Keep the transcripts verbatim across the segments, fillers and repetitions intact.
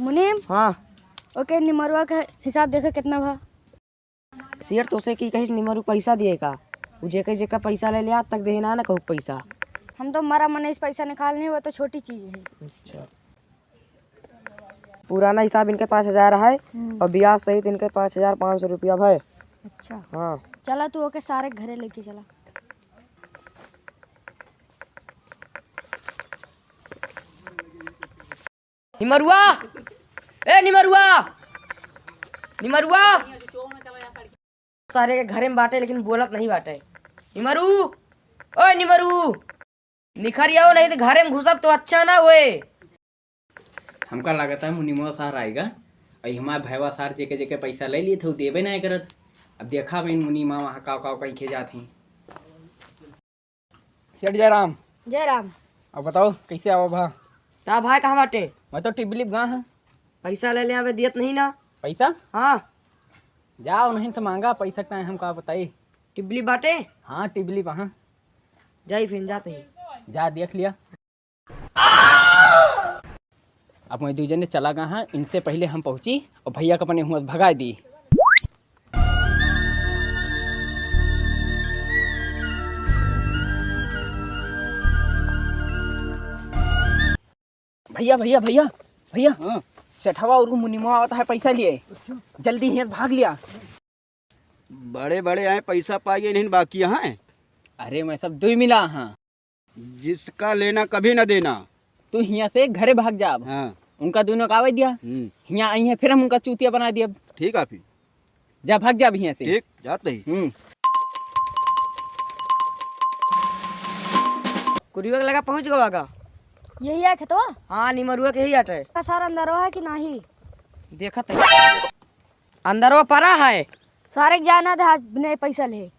मुनीम। हाँ। ओके, निमरुआ के हिसाब देखे कितना भा? सेठ तोसे की कहिस निमरू पैसा दिए का? उ जेके जेके पैसा ले लिया, आज तक देहे ना, ना कहू पैसा। हम तो मरा मनई से पैसा निकाल नहीं, वो तो छोटी चीज है। अच्छा। पुराना हिसाब इनके पाँच हजार है हम्म। और ब्याज सहित इनके पाँच हजार पाँच सौ रुपया है। अच्छा। हाँ। चला तू ओके सारे घरे लेके चला। निमरुआ, ए निमरुआ, निमरुआ। सारे के घरे में बाटे लेकिन बोलत नहीं बाटे। निमरू, ओए निमरू, निखर आओ, नहीं तो घरे में घुसब तो अच्छा ना होए। हमका लागत है मुनिमवा सार आएगा, अई हमार भैवा सार जेके जेके पैसा ले लिए थे, उ देबे नहीं करत। अब देखा बहन मुनिमा वहाँ काव काव कहीं खे जात ही। सेठ जयराम। जयराम। अब बताओ, कैसे आवा भा? ता भाई कहाँ बाटे? मैं तो टिबली गा हाँ। पैसा ले ले आवे, दियत नहीं ना। पैसा? हाँ। जाओ, नहीं तो मांगा पैसा, का हम का बताई। टिबली बाटे? हाँ, टिबली वहाँ। जाई फिर, जाते ही। जा, देख लिया। अब मैं दू जने चला गा हाँ, इनसे पहले हम पहुँची और भैया का अपने हुआ भगाई दी। भैया, भैया, भैया, भैया, हाँ। सेठवा और मुनिमा आवत है पैसा लिए। अच्छा। जल्दी हियाँ भाग लिया। बड़े बड़े आए, पैसा पाइए नहीं, बाकी यहाँ है। अरे, मैं सब दुई मिला हाँ। जिसका लेना कभी ना देना। तू हियाँ से घरे भाग जाब। हाँ। उनका दोनों का आवे दिया। हम्म। हियाँ आई है, फिर हम उनका चूतिया बना दिया। ठीक है फिर। जा, भाग जा अब हियाँ से। ठीक, जात ही। हम्म। कुरिया के लगा पहुँच गवा का? यही है खेतवा? हाँ, निमरुआ के ही आटे। का सारा अंदरवा है कि नाही? देखत है। अंदरवा परा है। सारे के जाना था, आज बिना पैसा ले।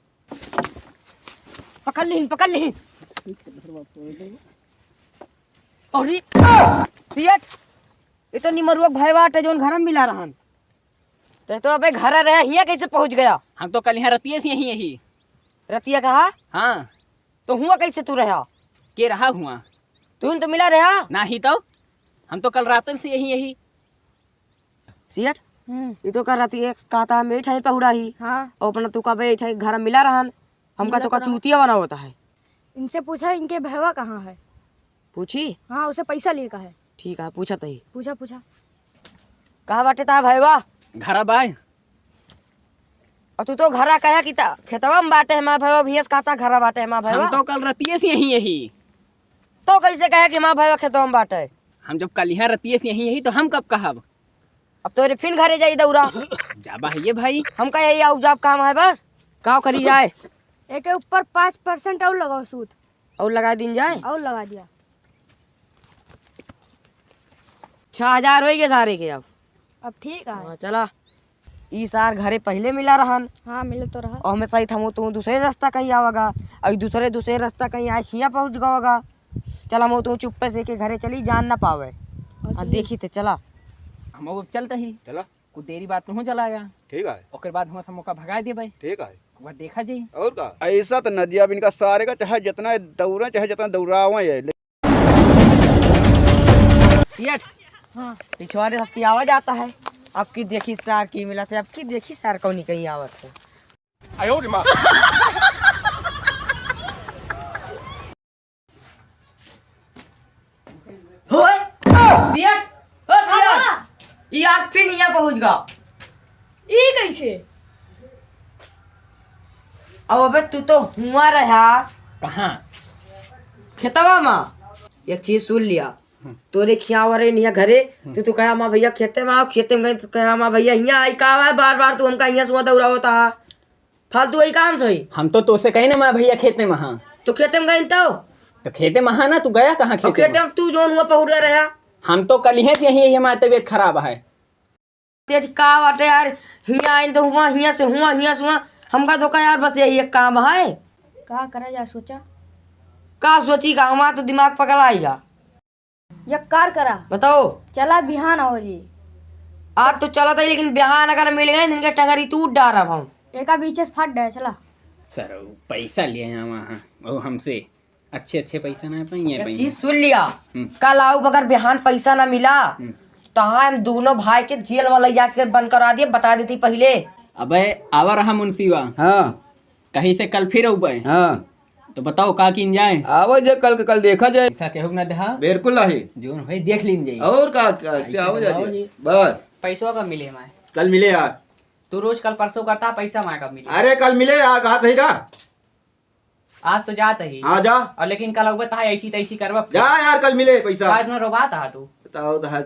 पकड़ लिहिन, पकड़ लिहिन। अरे, सियट, ये तो निमरुआ के भाई बाटे, जोन घर में मिला रहन। ते तो अबे घर रहे, हियाँ कैसे पहुँच गया? हम तो कल यहाँ रतिये से यहीं यही। रतिया कहा? हाँ। तो हुआ कैसे तू रहा? के रहा हुआ? तू तो मिला रहा? नाही तो। हम तो कल रात से यहीं यही। सियट, हम्म। ये तो कल रतिये कहता हम बैठा ही पहुड़ा ही। हाँ। और अपना तू का बैठा ही घर में मिला रहन। हमका मिला तो का तो रहा। चूतिया बना होता है। इनसे पूछा इनके भैवा कहाँ है? पूछी? हाँ, उसे पैसा लिए का है। ठीक है, पूछा तही। पूछा, पूछा। कहाँ बाटे ता भैवा? घरा बाय। और तू तो घरा कहा कि ता खेतवा में बाटे है माँ भैवा, भैंस कहता घरा बाटे है माँ भैवा। हम तो कल रतिये से यहीं यही। तो कैसे कहे कि माँ भैवा खेतवा में बाटे? हम जब कल यहाँ रतिये से यहीं यही तो हम कब कहब? अब तोरे फिन घरे जाई दौरा। जाबा है ये भाई। हमका यही आउ जाब काम है बस। काव करी जाए। एके ऊपर पाँच परसेंट और लगाओ सूद। और लगा दीन जाए। और लगा दिया। छह हजार होई गए सारे के अब। अब ठीक है। हाँ, चला। ई सार घरे पहले मिला रहन। हाँ, मिले तो रहा। और हमें सही था, वो तू दूसरे रास्ता कहीं आवेगा, और दूसरे, दूसरे रास्ता कहीं आए, हियाँ पहुँच गवागा। चला, हम तू चुप्पे से के घरे चली, जान ना पावे। अच्छा, हाँ, ठीक। देखी थे, चला। हम वो चलते ही। चला। कुछ देरी बाद तू चला आया। ठीक है। ओकर बाद हम सब मौका भगा देबे। ठीक है। वह देखा जाई। और का? ऐसा तो नदिया बिन का सारे का चाहे जितना दौड़े, चाहे जितना दौड़ावे, ये ले- सियट। हाँ। पिछवाड़े सबकी आवाज आता है। अब की देखी सार की मिला थे, अब की देखी सार कौनी कहीं आवत है। आयो रे माँ। होय, सियट, ओ सियट, ई आग फिर हियाँ पहुँच गा। ई कैसे? अब अबे तू तो हुआ रहा। कहाँ? खेतवा मा। एक चीज सुन लिया, हम्म। तोरे खियावा रहे निया घरे, हम्म। तू तो कहा, "माँ भैया खेते में आओ," खेते में गए तो कहा, "माँ भैया हियाँ आई का है, बार बार तू हमका हियाँ सुआ दौड़ा होता है।" फालतू वही काम सही। हम तो तोसे कहीं ना, माँ भैया खेते में हाँ। तो खेते में गए तो? तो खेते में हाँ ना, तू गया कहाँ और खेते खेते में? में तू जोन हुआ पहुड़ गया रहा। हम तो कल ही से यही, यही हमारी तबीयत खराब है। सेठ का बाटे यार, हियाँ आइन तो हुआ, हियाँ से हुआ, हियाँ से हुआ। हमका तो का यार बस यही एक काम है। का करा जा सोचा? का सोची का, हमारा तो दिमाग पगला आइगा। एक कार करा। बताओ। चला बिहान आओ जी। आज तो चलत है, लेकिन बिहान अगर मिल गए, इनके टंगरी टूट डारब हम। एका बीचे से फट डे, चला। सर, वो पैसा लिए हैं वहाँ, वो हमसे अच्छे अच्छे पैसा ना पाइए, एक पाइए। चीज सुन लिया, हम्म। कल आओ, अगर बिहान पैसा ना मिला, हम्म। तहाँ हम दोनों भाई के जेल में लइ जाके बंद करा दिए, बता देती पहिले। अबे, आवा रहा मुंशीवा। हाँ। कहीं से कल फिर अउबे। हाँ। तो बताओ, का कीन जाए? आवा जे कल के कल देखा जाए। पैसा केहू के ना देहा। बिल्कुल नहीं। जोन होई, देख लीन जाई। और का, का, ऐसे क्या हो तो जाए? जी। बस। पैसवा कब मिले हमारे? कल मिले यार। तू रोज कल परसों करता, पैसा हमारे कब मिले? अरे, कल मिले यार, कहा थी ना। आज तो जात ही। हाँ, जा। और लेकिन कल अउबे तहाँ ऐसी तैसी करबा। जा यार, कल मिले पैसा। आज न रोबात हा तू। बताओ तो है।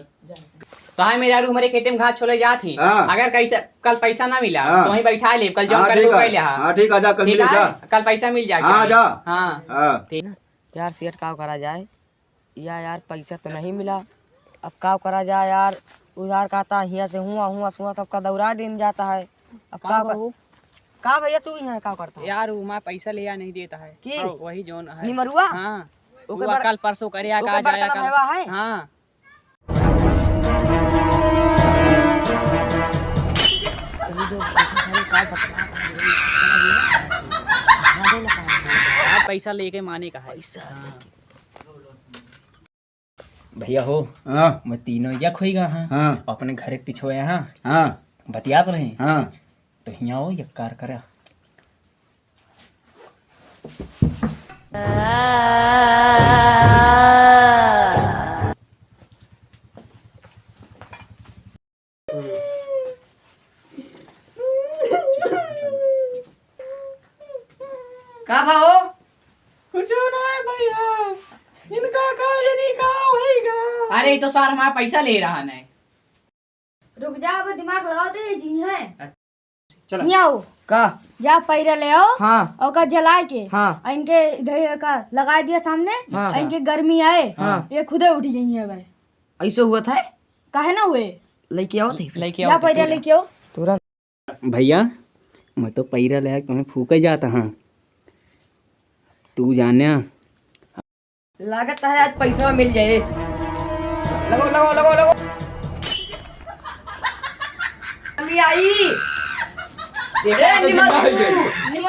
तो हाय मेरे यार, हमारे खेते में घास छोले जात ही। हाँ। अगर कैसे कल पैसा ना मिला, हाँ। तो वहीं बैठा ले, कल जौन हाँ, कर ठीक दो है। पहले, हाँ। हाँ, ठीक है, जा, कल ठीक मिले, है? जा। कल पैसा मिल जाए हाँ, क्या? जा। हाँ। हाँ। ठीक। यार, सेठ, का करा जाए? या यार, पैसा तो नहीं मिला, अब का करा जाए यार? उधार कहता हियाँ से हुआँ, हुआँ से हुआँ, सबका दौड़ा दिन जाता है। अब का का कर-, बाबू? का भैया, तू यहाँ का करता है? यार, वो माँ पैसा ले आ नहीं देता है। की? हाँ, वही जौन है। निमरुआ? हाँ। ओकर वो बड़-, कल परसों करे, आ ओकर का बड़का जाया ना कल। भैया है? हाँ। यार, पैसा लेके माने का है। पैसा हाँ। लेके। भैया हो, हाँ। मैं तीनों यक होई गा हाँ। हाँ। अपने घर के पिछुआ हाँ। हाँ। बतियात रही। हाँ। तो हियाँ हो, यक कार करा। का बा हो? कुछो ना है भैया, इनका का जानी का होइगा। अरे, ई तो सार हमारा पैसा ले रहा है। रुक जा, अब दिमाग लगा दे, जी हैं। चलो। यहाँ आओ। का? जा पैरा ले आओ, हाँ। ओका जलाए के, हाँ। इनके इधर का लगा दिया सामने, हाँ। इनके गर्मी आए, हाँ। ये खुदे उठ जाइए भाई। ऐसे हुआ था? काहे ना हुए? लेके आओ थे। लेके जा आओ थे पैरा पैरा। लेके आओ। तुरंत। भैया, मैं तो पैरा ले आके तुम्हें फूके जाता हाँ। तू जाने। लागत है आज पैसा मिल जाए। लगो, लगो, लगो, लगो। मम्मी आई। ए, निमर-,